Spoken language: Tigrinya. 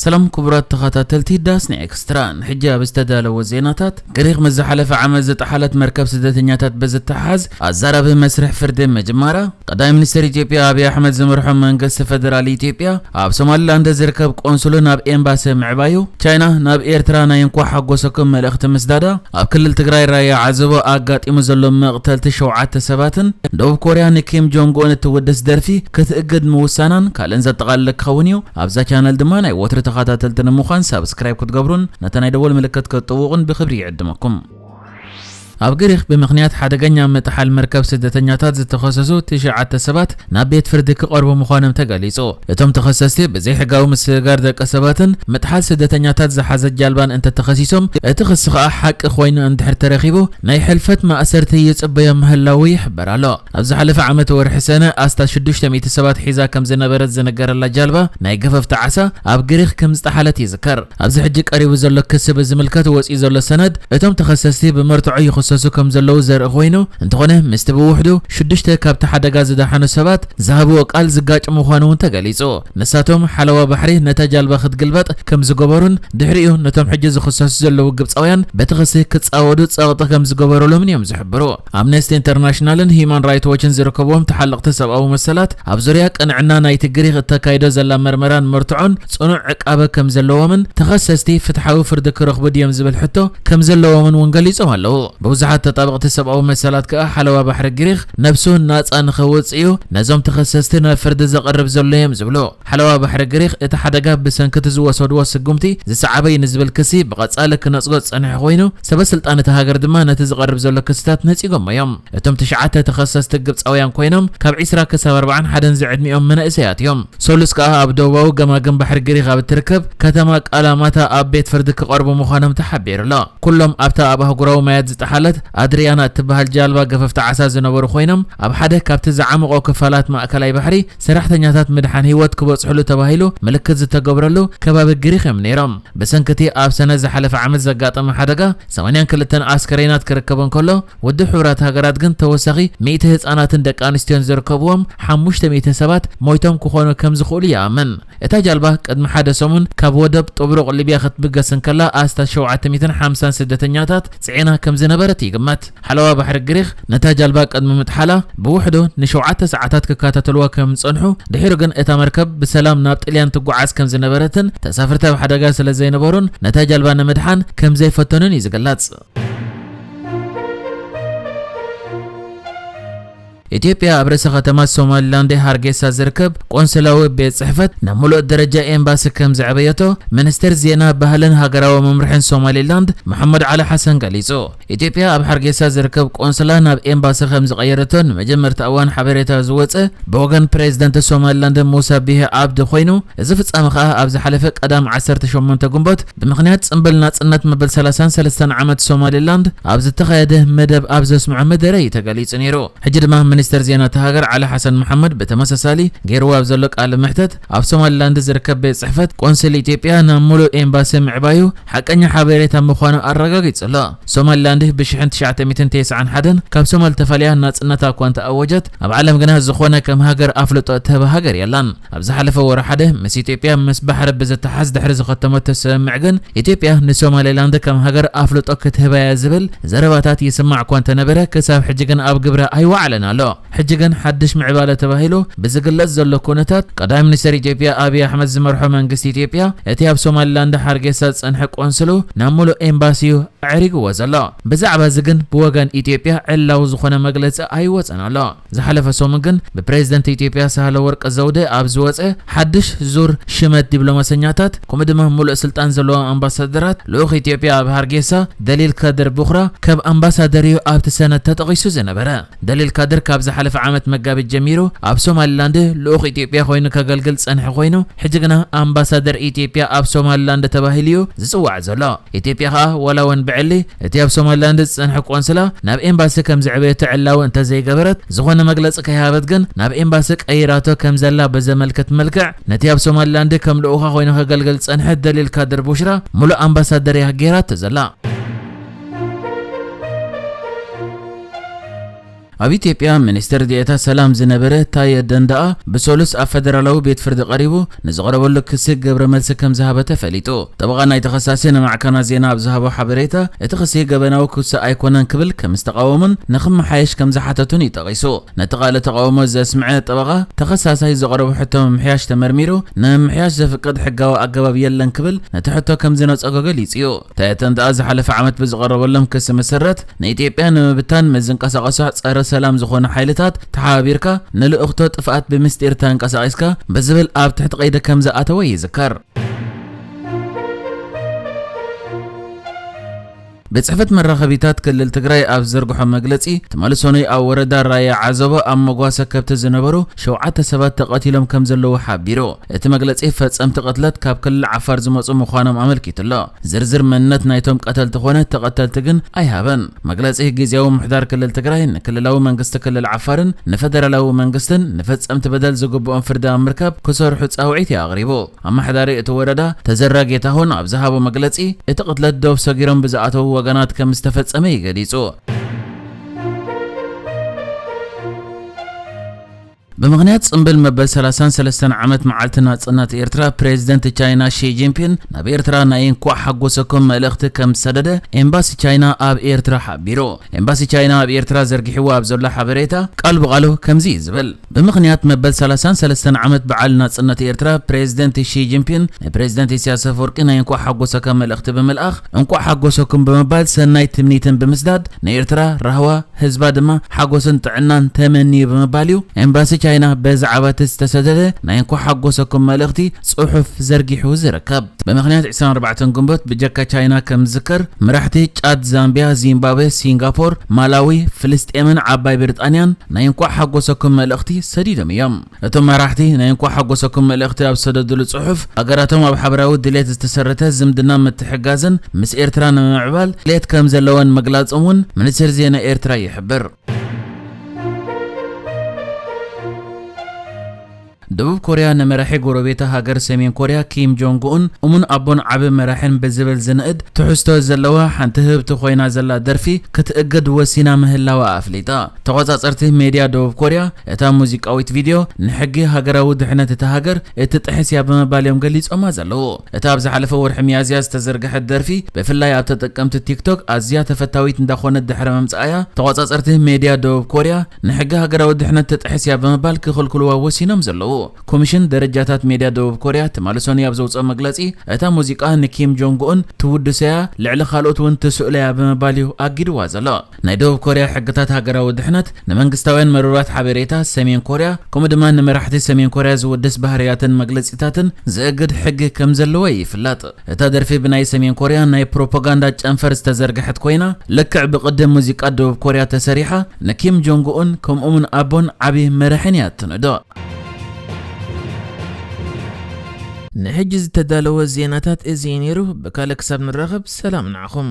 ሰላም ክቡራት ተኸታተልቲ ዳስና ኤክስትራ፣ ንሕጂ ኣብ ዝተዳለወ ዜናታት፣ ግሪኽ ምስ ዝሓለፈ ዓመት ዝጠሓለት መርከብ ስደተኛታት ብዝተሓዝ ኣዛራቢ መስርሕ ፍርዲ ምጅማራ፣ ቀዳማይ ሚኒስትር ኢትዮጵያ ኣብይ ኣሕመድ ዝመርሖ መንግስቲ ፈደራል ኢትዮጵያ ኣብ ሶማሊላንድ ዝርከብ ቆንስሉ ናብ ኤምባሲ ምዕባዩ፣ ቻይና ናብ ኤርትራ ናይ እንኳዕ ሓጎሰኩም መልእኽቲ ምስዳዳ፣ ኣብ ክልል ትግራይ ራያ ዓዘቦ ኣጋጢሙ ዘሎ መቕተልቲ ሸውዓተ ሰባትን፣ ደቡብ ኮርያ ንኪም ጆንግ ኡን እትውድስ ደርፊ ክትእግድ ምውሳናን ካልእን ዘጠቓልል ክኸውን እዩ። ኣብዛ ቻነል ድማ ናይ ወትሪ ተኸታተልቲ ንምዃን ሳብስክራይብ ክትገብሩን ነታ ናይ ደወል ምልክት ክትጥውቑን ብኽብሪ ይዕድመኩም። ኣብ ግሪኽ ብምኽንያት ሓደገኛ ምጥሓል መርከብ ስደተኛታት ዝተኸሰሱ ትሽዓተ ሰባት ናብ ቤት ፍርዲ ክቐርቡ ምዃኖም ተገሊጹ። እቶም ተኸሰስቲ ብዘይሕጋዊ ምስግጋር ደቂ ሰባትን ምጥሓል ስደተኛታት ዝሓዘት ጃልባን እንተተኸሲሶም፣ እቲ ክሲ ከኣ ሓቂ ኮይኑ እንድሕር ተረኺቡ፣ ናይ ሕልፈት ማእሰርቲ ይጽበዮም ምህላዉ ይሕበር ኣሎ። ኣብ ዝሓለፈ ዓመት ወርሒ ሰነ ኣስታት ሽዱሽተ ሚእቲ ሰባት ሒዛ ከም ዝነበረት ዝነገረላ ጃልባ ናይ ገፈፍቲ ዓሳ ኣብ ግሪኽ ከም ዝጠሓለት ይዝከር። ኣብዚ ሕጂ ቀሪቡ ዘሎ ክሲ ብዝምልከት ወጺኡ ዘሎ ሰነድ፣ እቶም ተኸሰስቲ ብመርትዖ ይኽሰሱ ከም ዘለዉ ዘርኢ ኮይኑ፣ እንተኾነ ምስቲ ብውሕዱ ሽዱሽተ ካብቲ ሓደጋ ዝደሓኑ ሰባት ዝሃብዎ ቃል ዝጋጭ ምዃኑ እውን ተገሊጹ። ንሳቶም ሓለዋ ባሕሪ ነታ ጃልባ ክትግልበጥ ከም ዝገበሩን ድሕሪኡ ነቶም ሕጂ ዝኽሰሱ ዘለዉ ግብጻውያን በቲ ክሲ ክጻወዱ ጸቕጢ ከም ዝገበረሎምን እዮም ዝሕብሩ። ኣምነስቲ ኢንተርናሽናልን ሂዩማን ራይት ዎችን ዝርከብዎም ተሓለቕቲ ሰብኣዊ መሰላት ኣብ ዙርያ ቅንዕና ናይቲ ግሪኽ እተካይዶ ዘላ መርመራን መርትዖን ጽኑዕ ዕቃበ ከም ዘለዎምን ተኸሰስቲ ፍትሓዊ ፍርዲ ክረኽቡ ድዮም ዝብል ሕቶ ከም ዘለዎምን እውን ገሊጾም ኣለዉ። ብብዙሓት ተጣበቕቲ ሰብኣዊ መሰላት ከኣ ሓለዋ ባሕሪ ግሪኽ ነብሱ ናጻ ንኸወጽእ እዩ ነዞም ተኸሰስቲ ናብ ፍርዲ ዘቕርብ ዘሎ እዮም ዝብሉ። ሓለዋ ባሕሪ ግሪኽ እቲ ሓደጋ ብሰንኪ እቲ ዝወሰድዎ ስጉምቲ ዝሰዓበ እዩ ንዝብል ክሲ ብቐጻሊ ክነጽጎ ዝጸንሐ ኮይኑ፣ ሰበ ስልጣን እታ ሃገር ድማ ነቲ ዝቐርብ ዘሎ ክስታት ነጺጎሞ እዮም። እቶም ትሽዓተ ተኸሰስቲ ግብጻውያን ኮይኖም ካብ ዒስራ ክሳብ ኣርባዓን ሓደን ዝዕድሚኦም መናእሰያት እዮም። ሶሉስ ከኣ ኣብ ደቡባዊ ገማግም ባሕሪ ግሪኽ ኣብ እትርከብ ከተማ ቃላማታ ኣብ ቤት ፍርዲ ክቐርቡ ምዃኖም ተሓቢሩ ኣሎ። ኩሎም ኣብታ ኣብ ኣህጉራዊ ማያት ዝጠሓለት ኣድሪያና እትበሃል ጃልባ ገፈፍቲ ዓሳ ዝነበሩ ኮይኖም፣ ኣብ ሓደ ካብቲ ዝዓመቖ ክፋላት ማእከላይ ባሕሪ ሰራሕተኛታት ምድሓን ህይወት ክበጽሕሉ ተባሂሉ ምልክት ዝተገብረሉ ከባቢ ግሪኽ እዮም ነይሮም። ብሰንኪ እቲ ኣብ ሰነ ዝሓለፈ ዓመት ዘጋጠመ ሓደጋ ሰማንያን ክልተን ኣስከሬናት ክርከብ እንከሎ፣ ውድብ ሕቡራት ሃገራት ግን ተወሳኺ ሚእቲ ህጻናትን ደቂ ኣንስትዮን ዝርከብዎም ሓሙሽተ ሚእቲ ሰባት ሞይቶም ክኾኑ ከም ዝኽእሉ ይኣምን። እታ ጃልባ ቅድሚ ሓደ ሰሙን ካብ ወደብ ጥብሩቕ ሊብያ ክትብገስ እንከላ ኣስታት ሸውዓተ ሚእትን ሓምሳን ስደተኛታት ጽዒና ከም ዝነበረት ይግመት። ሓለዋ ባሕሪ ግሪኽ ነታ ጃልባ ቅድሚ ምጥሓላ ብውሕዱ ንሸውዓተ ሰዓታት ክከታተልዋ ከም ዝጸንሑ፣ ድሒሩ ግን እታ መርከብ ብሰላም ናብ ጥልያን ትጓዓዝ ከም ዝነበረትን ተሳፈርቲ ኣብ ሓደጋ ስለ ዘይነበሩን ነታ ጃልባ ንምድሓን ከም ዘይፈተኑን እዩ ዝግለጽ። ኢትዮጵያ ኣብ ርእሰ ከተማ ሶማሊላንድ ሃርጌሳ ዝርከብ ቆንስላዊ ቤት ጽሕፈት ናብ ምሉእ ደረጃ ኤምባሲ ከም ዘዕበየቶ ሚኒስትር ዜና፣ ባህልን ሃገራዊ መምርሕን ሶማሊላንድ መሐመድ ዓሊ ሓሰን ገሊጹ። ኢትዮጵያ ኣብ ሓርጌሳ ዝርከብ ቆንስላ ናብ ኤምባሲ ከም ዝቐየረቶ ንመጀመርታ እዋን ሓበሬታ ዝወጸ ብወገን ፕሬዝደንት ሶማሊላንድ ሙሳ ቢሂ ዓብዲ ኮይኑ፣ እዚ ፍጻመ ከኣ ኣብ ዝሓለፈ ቀዳም ዓሰርተ ሸሞንተ ግንቦት ብምኽንያት ጽምብል ናጽነት መበል ሰላሳን ሰለስተን ዓመት ሶማሊላንድ ኣብ ዝተኻየደ መደብ ኣብ ዘስምዖ መደረ እዩ ተገሊጹ ነይሩ። ሕጂ ድማ ሚኒስተር ዜና እታ ሃገር ዓሊ ሓሰን መሓመድ ብተመሳሳሊ ገይርዎ ኣብ ዘሎ ቃለ መሕተት፣ ኣብ ሶማሊላንድ ዝርከብ ቤት ጽሕፈት ቆንስል ኢትዮጵያ ናብ ምሉእ ኤምባሲ ምዕባዩ ሓቀኛ ሓበሬታ ምዃኑ ኣረጋጊጹ ኣሎ። ሶማሊላንድ ብሽሕን ትሽዓተ ሚእትን ተስዓን ሓደን ካብ ሶማል ተፈልያ ናጽነታ እኳ እንተኣወጀት፣ ኣብ ዓለም ግና ዝኾነ ከም ሃገር ኣፍልጦ እትህባ ሃገር የላን። ኣብ ዝሓለፈ ወርሒ ሓደ ምስ ኢትዮጵያ ምስ ባሕሪ ብዝተሓዝ ድሕሪ ዝኸተመቶ ስምምዕ ግን፣ ኢትዮጵያ ንሶማሊላንድ ከም ሃገር ኣፍልጦ ክትህባ እያ ዝብል ዘረባታት ይስማዕ እኳ እንተነበረ፣ ክሳብ ሕጂ ግን ኣብ ግብሪ ኣይወዓለን ኣሎ። ሕጂ ግን ሓድሽ ምዕባለ ተባሂሉ ብዝግለጽ ዘሎ ኩነታት፣ ቀዳማይ ሚኒስተር ኢትዮጵያ ኣብይ ኣሕመድ ዝመርሖ መንግስቲ ኢትዮጵያ፣ እቲ ኣብ ሶማሊላንድ ሓርጌሳ ዝጸንሐ ቆንስሉ ናብ ምሉእ ኤምባሲኡ ኣዕሪግዎ ዘሎ። ብዛዕባ እዚ ግን ብወገን ኢትዮጵያ ዕላዊ ዝኾነ መግለጺ ኣይወጸን ኣሎ። ዝሓለፈ ሰሙን ግን ብፕሬዝደንት ኢትዮጵያ ሳህለ ወርቅ ዘውደ ኣብ ዝወጸ ሓድሽ ዙር ሽመት ዲፕሎማሰኛታት፣ ከምኡ ድማ ምሉእ ስልጣን ዘለዎም ኣምባሳደራት፣ ልኡኽ ኢትዮጵያ ኣብ ሃርጌሳ ደሊል ካድር ቡኽራ ከም ኣምባሳደር እዩ ኣብቲ ሰነድ ተጠቒሱ ዝነበረ። ደሊል ካድር ካብ ዝሓለፈ ዓመት መጋቢት ጀሚሩ ኣብ ሶማሊላንድ ልኡኽ ኢትዮጵያ ኮይኑ ከገልግል ዝጸንሐ ኮይኑ፣ ሕጂ ግና ኣምባሳደር ኢትዮጵያ ኣብ ሶማሊላንድ ተባሂሉ እዩ ዝጽዋዕ ዘሎ። ኢትዮጵያ ከኣ ዋላ እውን ብዕሊ እቲ ኣብ ሶማሊላንድ ዝጸንሐ ቆንስላ ናብ ኤምባሲ ከም ዘዕበየቶ ዕላዊ እንተዘይገበረት፣ ዝኾነ መግለጺ ከይሃበት ግን ናብ ኤምባሲ ቀይራቶ ከም ዘላ ብዘመልክት መልክዕ፣ ነቲ ኣብ ሶማሊላንድ ከም ልኡኻ ኮይኑ ከገልግል ዝጸንሐ ደሊል ካድር ቡሽራ ምሉእ ኣምባሳደር እያ ገይራቶ ዘላ። ኣብ ኢትዮጵያ ሚኒስትር ዴኤታ ሰላም ዝነበረ ታየ ደንደኣ ብሰሉስ ኣብ ፈደራላዊ ቤት ፍርዲ ቀሪቡ ንዝቐረበሉ ክሲ ግብረ መልሲ ከም ዝሃበ ተፈሊጡ። ጠበቓ ናይ ተኸሳሲ ንማዕከናት ዜና ኣብ ዝሃቦ ሓበሬታ፣ እቲ ክሲ ገበናዊ ክሲ ኣይኮነን ክብል ከም ዝተቓወሙን ንክመሓየሽ ከም ዝሓተቱን እዩ ጠቒሱ። ነቲ ቃለ ተቓውሞ ዘስምዐ ጠበቓ፣ ተኸሳሳይ ዘቕረቦ ሕቶ ምምሕያሽ ተመርሚሩ፣ ንምምሕያሽ ዘፍቅድ ሕጋዊ ኣገባብ የለን ክብል ነቲ ሕቶ ከም ዝነጸጎ ገሊጹ እዩ። ታየ ደንደኣ ዝሓለፈ ዓመት ብዝቐረበሎም ክሲ መሰረት፣ ንኢትዮጵያ ንምብታን ምስ ዝንቀሳቐሳ ጸረ ሰላም ዝኾኑ ሓይልታት ተሓባቢርካ ንልእኽቶ ጥፍኣት ብምስጢር ተንቀሳቒስካ ብዝብል ኣብ ትሕቲ ቀይዲ ከም ዝኣተወ ይዝከር። ቤት ጽሕፈት መራኸቢታት ክልል ትግራይ ኣብ ዝዘርግሖ መግለጺ፣ ትማሊ ሰኑይ ኣብ ወረዳ ራያ ዓዘቦ ኣብ መጓሰ ከብቲ ዝነበሩ ሸውዓተ ሰባት ተቐቲሎም ከም ዘለዉ ሓቢሩ። እቲ መግለጺ፣ ፈጸምቲ ቅትለት ካብ ክልል ዓፋር ዝመጹ ምዃኖም ኣመልኪቱ ኣሎ። ዝርዝር መንነት ናይቶም ቀተልቲ ኾነ ተቐተልቲ ግን ኣይሃበን። መግለጺ ግዝያዊ ምምሕዳር ክልል ትግራይ ንክልላዊ መንግስቲ ክልል ዓፋርን ንፈደራላዊ መንግስትን ንፈጸምቲ በደል ዝግብኦም ፍርዲ ኣብ ምርካብ ክሰርሑ ጻውዒት እዩ ኣቕሪቡ። ኣመሓዳሪ እቲ ወረዳ ተዘራ ጌታሁን ኣብ ዝሃቦ መግለጺ፣ እቲ ቅትለት ዶብ ሰጊሮም ብዝኣተዉ ወገናት ከም ዝተፈጸመ እዩ ገሊጹ። ብምኽንያት ጽምብል መበል ሰላሳን ሰለስተን ዓመት መዓልቲ ናጽነት ኤርትራ፣ ፕሬዚደንት ቻይና ሺ ጂንፒን ናብ ኤርትራ ናይ እንኳዕ ሓጎሰኩም መልእኽቲ ከም ዝሰደደ ኤምባሲ ቻይና ኣብ ኤርትራ ሓቢሩ። ኤምባሲ ቻይና ኣብ ኤርትራ ዘርጊሕዎ ኣብ ዘሎ ሓበሬታ፣ ቃል ብቓሉ ከምዚ እዩ ዝብል። ብምኽንያት መበል ሰላሳን ሰለስተን ዓመት በዓል ናጽነት ኤርትራ፣ ፕሬዚደንት ሺ ጂንፒን ንፕሬዚደንት ኢሳያስ ኣፈወርቂ ናይ እንኳዕ ሓጎሰካ መልእኽቲ ብምልኣኽ፣ እንኳዕ ሓጎሰኩም ብምባል ሰናይ ትምኒትን ብምስዳድ፣ ንኤርትራ ራህዋ፣ ህዝባ ድማ ሓጎስን ጥዕናን ተመንዩ ብምባል እዩ ኤምባሲ ቻይና በዚ ዓባቲ ዝተሰደደ ናይ እንኳዕ ሓጎሰኩም መልእኽቲ ጽሑፍ ዘርጊሑ ዝርከብ። ብምኽንያት ዕስራን ኣርባዕተን ግንቦት ብጀካ ቻይና ከም ዝዝከር፣ መራሕቲ ጫድ፣ ዛምቢያ፣ ዚምባብዌ፣ ሲንጋፖር፣ ማላዊ፣ ፍልስጤምን ዓባይ ብሪጣንያን ናይ እንኳዕ ሓጎሰኩም መልእኽቲ ሰዲዶም እዮም። እቶም መራሕቲ ናይ እንኳዕ ሓጎሰኩም መልእኽቲ ኣብ ዝሰደድሉ ጽሑፍ፣ ሃገራቶም ኣብ ሓበራዊ ድሌት ዝተሰረተ ዝምድና ምትሕጋዝን ምስ ኤርትራ ንምምዕባል ድሌት ከም ዘለወን ምግላጾም እውን ሚኒስትሪ ዜና ኤርትራ ይሕብር። ደቡብ ኮርያ ንመራሒ ጎረቤታ ሃገር ሰሜን ኮርያ ኪም ጆንግ ኡን እሙን ኣቦን ዓቢ መራሕን ብዝብል ዝንእድ ትሕዝቶ ዘለዋ ሓንቲ ህብቲ ኮይና ዘላ ደርፊ ክትእግድ ወሲና ምህላዋ ኣፍሊጣ። ተቖጻጸርቲ ሜድያ ደቡብ ኮርያ እታ ሙዚቃዊት ቪድዮ ንሕጊ ሃገራዊ ድሕነት እታ ሃገር እትጥሕስ እያ ብምባል እዮም ገሊጾማ ዘለዉ። እታ ኣብ ዝሓለፈ ወርሒ ሚያዝያ ዝተዘርግሐት ደርፊ ብፍላይ ኣብ ተጠቀምቲ ቲክቶክ ኣዝያ ተፈታዊት እንዳኾነት ድሕሪ ምምጻኣያ ተቖጻጸርቲ ሜድያ ደቡብ ኮርያ ንሕጊ ሃገራዊ ድሕነት ትጥሕስ እያ ብምባል ክኽልክልዋ ወሲኖም ዘለዉ። ኮሚሽን ደረጃታት ሜድያ ደቡብ ኮርያ ትማሊ ሰኑይ ኣብ ዘውፅኦ መግለፂ፣ እታ ሙዚቃ ንኪም ጆንግ ኡን ትውድሰያ፣ ልዕሊ ካልኦት እውን ትስእለያ ብምባል እዩ ኣጊድዋ ዘሎ። ናይ ደቡብ ኮርያ ሕግታት ሃገራዊ ድሕነት ንመንግስታውያን መርበባት ሓበሬታ ሰሜን ኮርያ ከምኡ ድማ ንመራሕቲ ሰሜን ኮርያ ዝውድስ ባህርያትን መግለፂታትን ዝእግድ ሕጊ ከም ዘለዎ ይፍለጥ። እታ ደርፊ ብናይ ሰሜን ኮርያ ናይ ፕሮፓጋንዳ ጨንፈር ዝተዘርግሐት ኮይና፣ ልክዕ ብቕዲ ሙዚቃ ደቡብ ኮርያ ተሰሪሓ፣ ንኪም ጆንግ ኡን ከምኡውን ኣቦን ዓቢ መራሕን እያ ትንእዶ። ንሕጂ ዝተዳለወ ዜናታት እዚ እዩ ነይሩ። ብካልእ ክሳብ ንራኸብ ሰላም ንዓኹም።